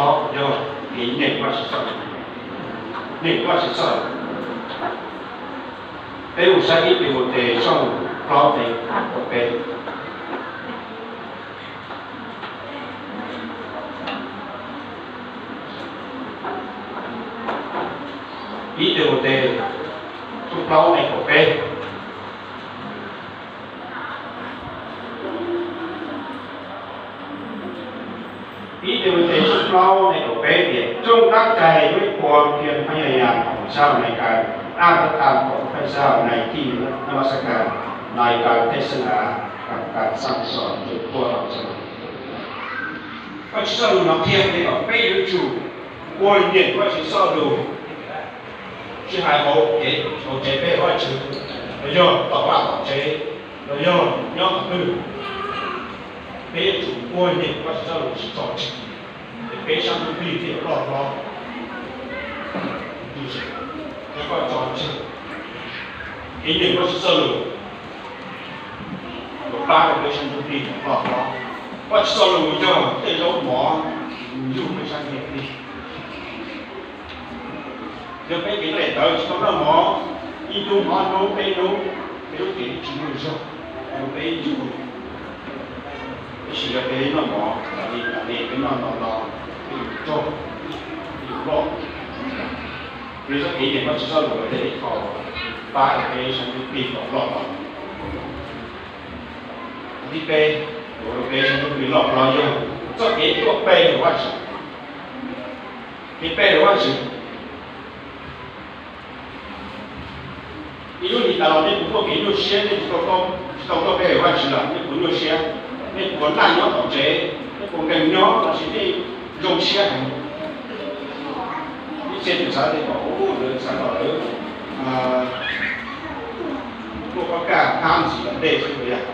Yog kev nyeem Vajtswv txoj lus, nyeem Vajtswv txoj lus. Peb mus saib ib Timautes tshooj plaub nqe kaum peb. Ib Timautes tshooj plaub nqe kaum peb. Ib Timautes tshooj plaub nqe kaum peb tias, Chúc các thầy với khối viên phải dày dặn khổ sau này cần an tâm khổ khai sau này khi namaskar, này cần thầy xưng là cần cần sẵn sàng vượt qua học sinh. Vajtswv txoj lus no qhia tias kom peb yuav tsum ua nyeem Vajtswv txoj lus, tsis hais hauv kev, hauv tsev pe Vajtswv, los yog tom vaj tom tsev, los yog nyob qhov twg, peb yuav tsum ua nyeem Vajtswv txoj lus tsis tso tseg, es peb sab ntsuj plig thiaj loj hlob. Yog koj tso tseg kev nyeem Vajtswv txoj lus, yuav pab rau peb sab ntsuj plig loj hlob. Vajtswv txoj lus yog tej zaub mov yug peb sab ntsuj plig. Yog peb cev nqaij tawv tsis tau noj mov, ib hnub ob hnub peb hnub, peb lub cev tsis muaj zog, yog peb yug. Tab sis yog peb noj mov, tas li tas li peb noj no no, peb yug tsaug, peb yug loj. Yog txoj kev nyeem Vajtswv txoj lus thiaj li tau pab rau peb sab ntsuj plig kom loj hlob. Thib peb, ua rau peb sab ntsuj plig loj hlob yog txoj kev tuaj pe rau Vajtswv. Kev pe rau Vajtswv. Ib lub hlis tas los nej puas muaj kev nyuaj siab, nej tsis tau, tsis tau tuaj pe rau Vajtswv los nej puas nyuaj siab, nej puas laj nyob tom tsev, nej puas nkees nyob los sis nej zoo siab heev. Ib txhia tseem xav tias kom ua lawv xav kom lawv tuaj pab kaj hab ntxiv tom ntej xwb puas yog?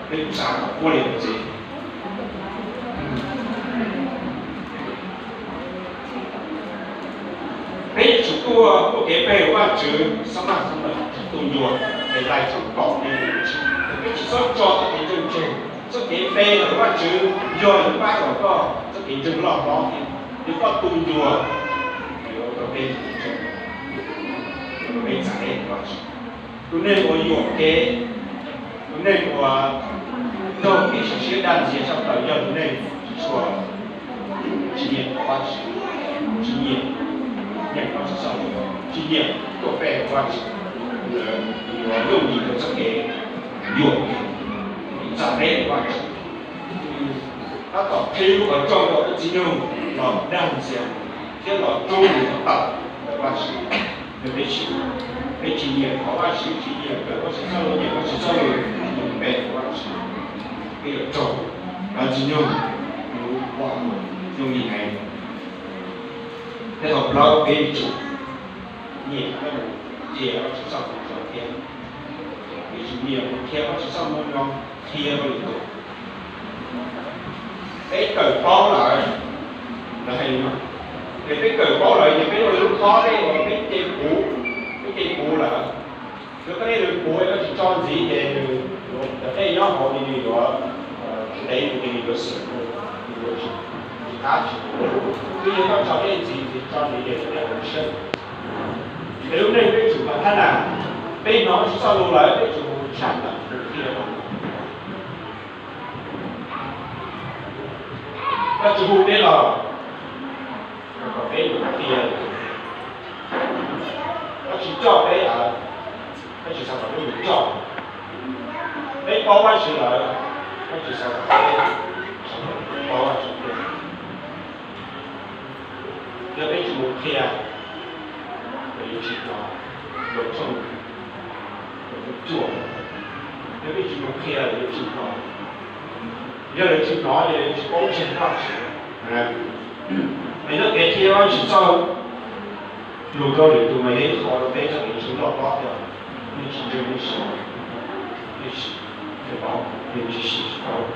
Peb kuj xav kom ua li ntawd ntxiv. Peb yuav tsum tuaj muaj kev pe rau Vajtswv, xob maj xob maj tu ncua, Kalais tshooj kaum nqe tsib. Peb tsis txhob tso txoj kev ntseeg tseg. Txoj kev pe rau Vajtswv yog yuav pab rau koj txoj kev ntseeg loj hlob thiab, yog koj tu ncua, yuav rau peb ntseeg, rau peb txais Vajtswv. Tus neeg uas yuam kev, tus neeg uas raug kev sim siab dag ntxias tshaj plaws yog tus neeg tsis tshua, tsis nyiam thov Vajtswv, tsis nyiam nyeem Vajtswv txoj lus, tsis nyiam tuaj pe Vajtswv, lawv yuav yooj yim rau txoj kev yuam kev, txais Vajtswv. Tab tom qhib lub qhov rooj rau tus txiv nug los dag ntxias thiab los rub nws tawm ntawm Vajtswv. Yog peb tsis, peb tsis nyiam thov Vajtswv, tsis nyiam kawm Vajtswv txoj lus, nyiam Vajtswv txoj lus, nyiam pe Vajtswv, peb yuav raug cov txiv nug, nws ua yooj yim heev. Tej thaum plaub peb yuav tsum nyiam cia Vajtswv txoj lus zoo thiab, peb yuav tsum nyiam qhia Vajtswv txoj lus zoo, qhia rau lwm tus. Peb kawm paub lawm, lawv hais li no, ces peb kawm paub lawm ces peb ua lub khob peb ua peb ce puv, peb ce puv lawm. Yog koj niaj nws puv koj tsis tso ntxiv ces nws yuav cov dej nyob hauv ces nws yuav ntev mus ces nws yuav xwm mus, nws yuav tsis qab tsis puv. Twb yog koj tso dej ntxiv ces tso ntxiv ces nws yuav siab. Peb lub neej peb tsum mas thab nas, peb hnov tsis txoj lus lawm peb tsum mus tshaj tawm mus qhia rau. Koj tsis hu peb los kom peb mus qhia. Koj tsis coj peb, koj tsis xav kom peb mus coj. Peb paub Vajtswv lawm, koj tsis xav kom peb paub Vajtswv thiab. Yog peb tsis mus qhia, peb yuav tsis hnov. Loos tshooj cuaj, yog peb tsis mus qhia lawv yuav tsis hnov. Yog lawv tsis hnov ces lawv tsis paub tseg Vajtswv. Mas yog kev qhia Vajtswv txoj lus rau lwm tus mas yog ib qho rau peb txoj kev ntseeg loj hlob thiab. Nej tsis ntseeg nej siv, nej siv, nej paub, nej tsis siv tsis paub.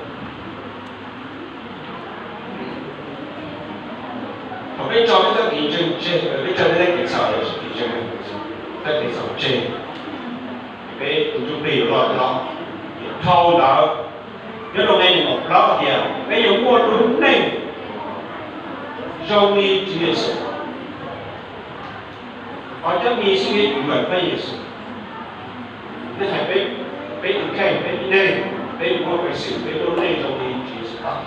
Thaum peb tso peb txoj kev ntseeg tseg, peb tso peb txoj kev txhaum los sis kev ntseeg, txoj kev txhaum tseg, peb tus ntsuj plig yuav loj hlob. Dhau ntawd, nyob rau nqe nees nkaum plaub tias peb yuav muaj lub neej zoo li Tswv Yexus. Qhov cov mi xib hwb tus npawm Pab Yexus, nej hais peb, peb tus kheej, peb tib neeg, peb muaj peev xwm peb lub neej zoo li Tswv Yexus tau.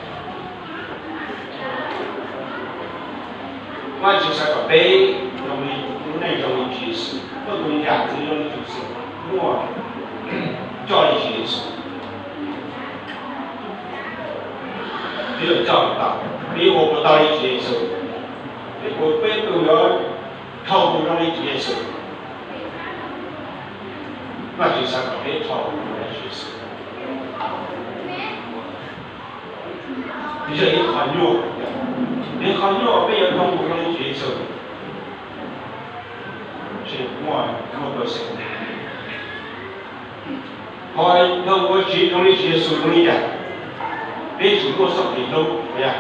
Vajtswv xav kom peb zoo li, lub neej zoo li Tswv Yexus, muaj tus yam zoo li Tswv Yexus, muaj coj li Tswv Yexus. Peb yuav coj puas tau, peb yuav ua puas tau li Tswv Yexus? Peb puas, peb puas yuav dhau mus zoo li Tswv Yexus? Vajtswv xav kom peb dhau mus zoo li Tswv Yexus. Nws yog ib qho nyuaj, ib qho nyuaj peb yuav dhau mus zoo li Tswv Yexus. Tsis muaj, muaj peev xwm. Qhov dhau mus ua Tswv, zoo li Tswv Yexus zoo li cas? Peb tsum muaj txoj kev hlub, yog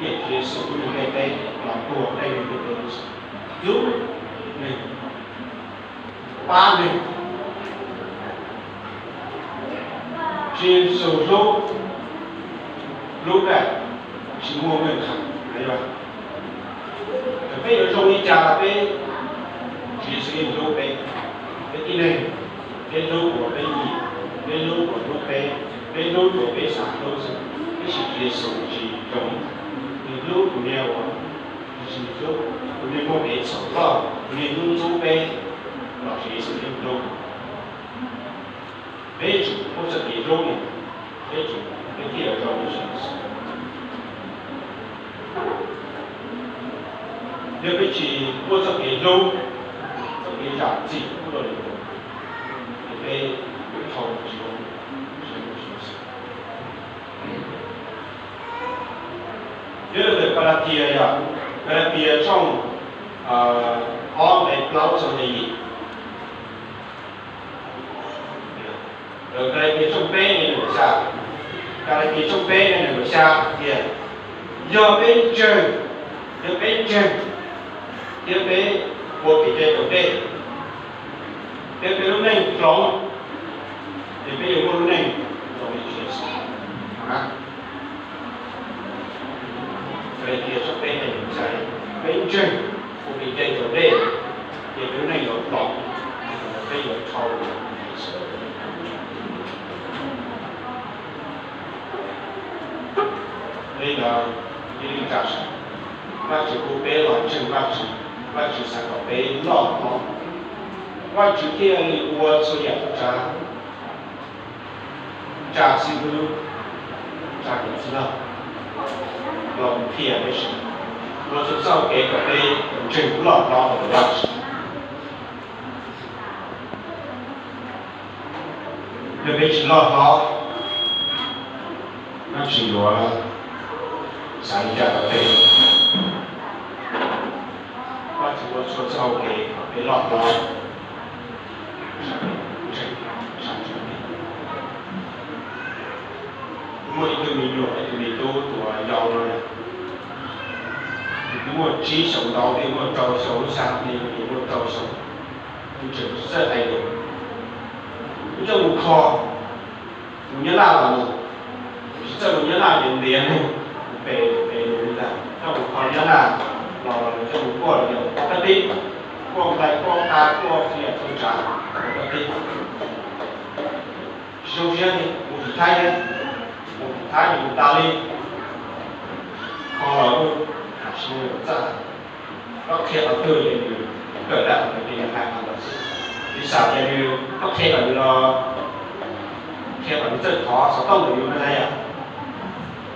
tias Tswv Yexus tus nqe teb los tuag tej nqe teb, hlub neeg, pab neeg. Tswv Yexus hlub, hlub dab tsis muaj meej khav, yog. Txawm peb yuav zoo li cas los peb, Tswv Yexus yeej hlub peb, peb tib neeg. Peb hlub uas peb nyiam, peb hlub uas hlub peb, peb hlub uas peb xav hlub xwb. Tab sis Tswv Yexus tsis zoo li ntawd. Nws hlub tus niag uas tsis hlub, tus niag muaj kev txhaum loj, tus niag ntxub ntxub peb los Tswv Yexus yeej hlub. Peb tsum muaj txoj kev hlub, peb tsum, peb thiaj yuav zoo li Tswv Yexus. Yog peb tsis muaj txoj kev hlub, txoj kev zam txim ua luaj li, ces peb yuav dhau tsis zoo li Tswv Yexus. Nyob rau ntawm Kalatias, yog Kalatias tshooj ob nqe plaub txog nqe yim. Kalatias tshooj peb nqe nees nkaum xya, Kalatias tshooj peb nqe nees nkaum xya tias, yog peb ntseeg, yog peb ntseeg thiab peb ua kev cai raus dej, thiab peb lub neej hloov, ces peb yuav muaj lub neej zoo li Tswv Yexus. Kalatias tshooj peb nqe nees nkaum xya, peb ntseeg ua kev cai raus dej, ces peb lub neej yuav hloov, peb yuav dhau. Li ntawd, ib li cas Vajtswv hu peb los ntseeg Vajtswv, Vajtswv xav kom peb loj hlob. Vajtswv thiaj li ua txhua yam txhua tsav, tsa xib hwb, tsa niam txiv loj los mus qhia peb, ua txhua txoj kev kom peb ntseeg loj hlob rau Vajtswv. Yog peb tsis loj hlob, Vajtswv yuav xav li cas rau peb? Vajtswv ua txhua txoj hau kev kom peb loj hlob. Muaj ib tug me nyuam, ib tug me tub uas yau no, nws twb muaj tsib xyoos ntau, twb muaj rau xyoo, lub xya hli nws muaj rau xyoo, nws tseem tsis txawj hais lus. Wb coj mus kho, mus Nyab Laj los mus, tsis txawj mus Nyab Laj ces ntiav nws, pem pem nws li ntag. Coj mus kho Nyab Laj los coj mus kuaj los yog kuaj kab tib, kuaj nqaij kuaj qab kuaj txhua yam txhua tsav, kuaj kab tib. Tsis zoo siab li, mus tim Thaib thiab, mus tim Thaib ces mus tas li, kho los kuj tsis txawj hais. Koj qhia qhov twg ces nws kawm tau qhov ntawd ces nws hais qhov ntawd xwb. Tsis xav ces nws, koj qhia kom nws los, qhia kom nws txawj thov xov tooj ntawm yus no na yom.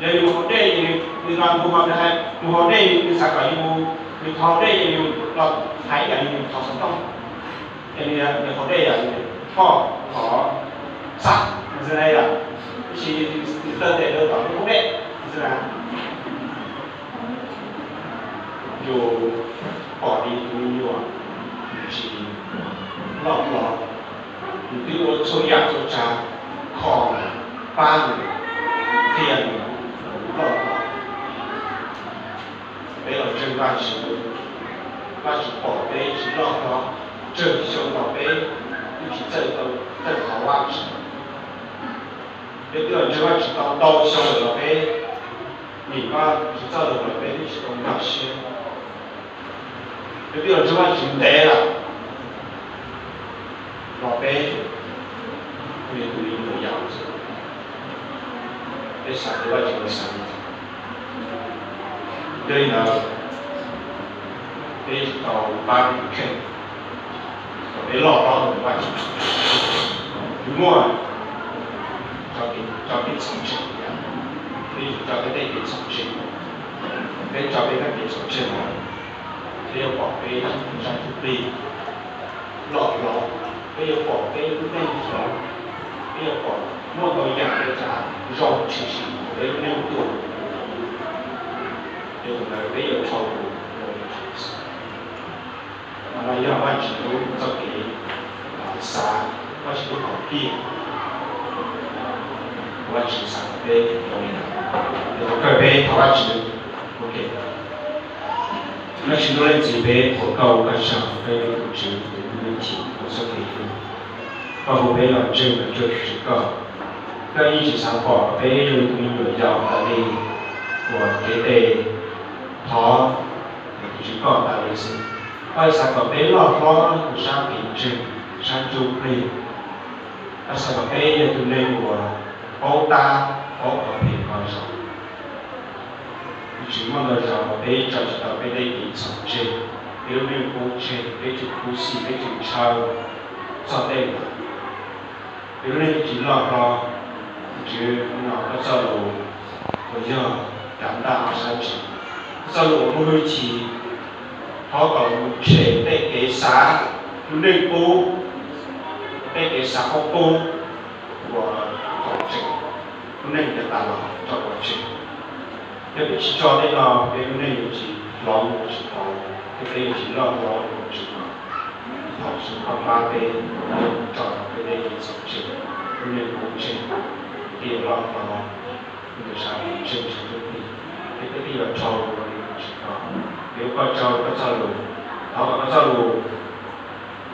Yog yus mus haus dej ces nws, nws los mus haus, nws hais mus haus dej, nws xav kom yus, nws thov haus dej ces nws los hais ib yam li nws thov xov tooj. Ces nws, nws haus dej yom, nws thov, thov xab xwb na yom, tab sis nws taw tes rau tom lub hoob dej xwb na. Yus pom li tus me nyuam tsis loj hlob, nws twb ua txhua yam txhua tsav kho nws, pab nws, qhia nws loj hlob. Peb los ntseeg Vajtswv, Vajtswv pom peb tsis loj hlob, tsawg xyoo los peb twb tsis txawj tau, txawj thov Vajtswv. Peb twb los ntseeg Vajtswv tau ntau xyoo lawm los peb Vim Vajtswv txoj lus los peb twb tsis tau nkag siab, peb twb los nrog Vajtswv ntev lawm, los peb kuj yog tus me nyuam yaus xwb, peb xav tias Vajtswv yuav xav li cas. Yog li ntawd, peb tsis tau pab kev kheej, kom peb loj hlob mus Vajtswv. Yuav muaj tso kev txhaum tseg, peb yuav tsum tso peb tej kev txhaum tseg. Peb tso peb tej kev txhaum tseg los, peb yuav pom peb sab ntsuj plig loj hlob, peb yuav pom peb lub neej hloov, peb yuav pom muaj ntau yam peb tsa zoo tshwm sim peb lub neej tuaj. Yog li ntawd peb yuav dhau mus rau Vajtswv. Qhov no yog Vajtswv txoj kev xav, Vajtswv lub hom phiaj, Vajtswv xav kom peb zoo li ntawd. Yog kawg peb thov Vajtswv ua ke. Vajtswv ntuj leej txiv, peb ua koj ua koj tsaug, koj yog tus Tswv, tus Ntuj Leej Txiv uas txoj kev hlub. Koj hu peb los ntseeg los cuag tus Tswv koj. Koj yeej tsis xav pom peb zoo li tus me nyuam yaus tas li uas kev tes thov tus Tswv koj tas li xwb. Koj xav kom peb loj hlob mus sab kev ntseeg, sab ntsuj plig. Koj xav kom peb yog tus neeg uas paub tab, paub qhov phem qhov zoo. Tus Tswv, muaj ntau zaus peb tso tsis tau peb tej kev txhaum tseg, peb lub neej kub tseg, peb tsum khuv xim, peb tsum ntshaw txog tej ntawd. Peb lub neej tsis loj hlob. Tus Tswv, hnub no koj txoj lus uas yog kav ntaj ob sab ntsis, koj txoj lus uas muaj hwj chim, thov kom mus tshem tej kev xav lub neej qub, tej kev xav qub qub uas thaum tseem lub neej yuav tas los tso pov tseg. Yog peb tsis tso tej no, peb lub neej yuav tsis hloov, yuav tsis hloov, thiab peb yuav tsis loj hlob ua Tswv no. Thov Tswv koj pab peb tso peb tej kev txhaum tseg, lub neej kub tseg, thiaj yuav loj hlob mus sab kev ntseeg sab ntsuj plig, thiab peb thiaj yuav dhau mus rau Tswv no. Peb ua koj tsaug koj txoj lus, thov kom koj txoj lus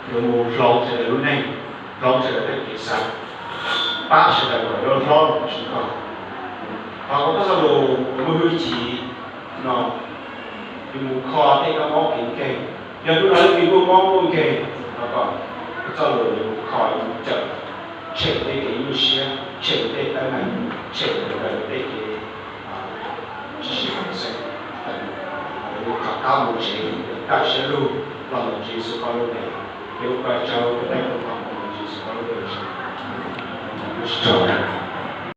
yuav mus hloov sawv daws lub neej, hloov sawv daws tej kev xav, pab sawv daws kom yuav hlob mus Tswv no. Thov kom koj txoj lus uas muaj hwj chim no yuav mus kho tej kab mob kev nkeeg. Yog hnub no leej twg muaj mob muaj nkeeg, thov kom koj txoj lus yuav mus kho, yuav mus cawm, tshem tej kev nyuaj siab, tshem tej teeb meem, tshem tej kev tsis sib haum xeeb, rov qab mus tsev kaj siab lug los ntawm Tswv Yexus koj lub npe. Peb ua koj tsaug, peb tab tom thov ntawm Tswv Yexus koj lub npe.